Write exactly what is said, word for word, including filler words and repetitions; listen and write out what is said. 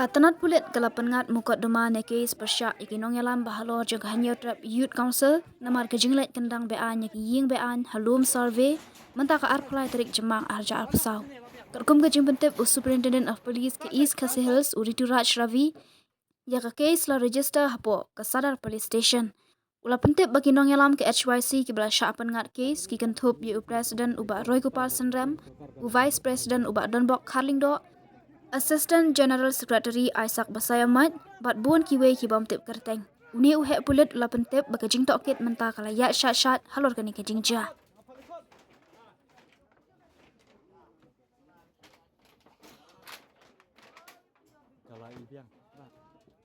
Ka tnat pulit ka la pynngat mukotduma ne case pyrshah ïa ki nongïalam ba halor jong ka Hynñiewtrep Youth Council namar ka jingleit kyndang beaiñ ïa ki ïing beaiñ ha Lum Survey mynta ka arphew lai tarik Jymmang arhajar arphew saw. Katkum ka jingpyntip u Superintendent of Police ka East Khasi Hills u Rituraj Ravi, ïa ka case la register hapoh ka Sadar Police Station. U la pyntip ba ki nongïalam ka H Y C kiba la shah pynngat case ki kynthup ïa u President u Bah Roygopal Synrem, u Vice President u Bah Donbok Kharlyngdoh, Assistant General Secretary Isaac Basaiawmoit bad bun kiwei ki bym tip kyrteng. Une u heh pulit u la pyntip ba ka jingtohkit mynta ka la ïaid shait shait halor kane ka jingjia.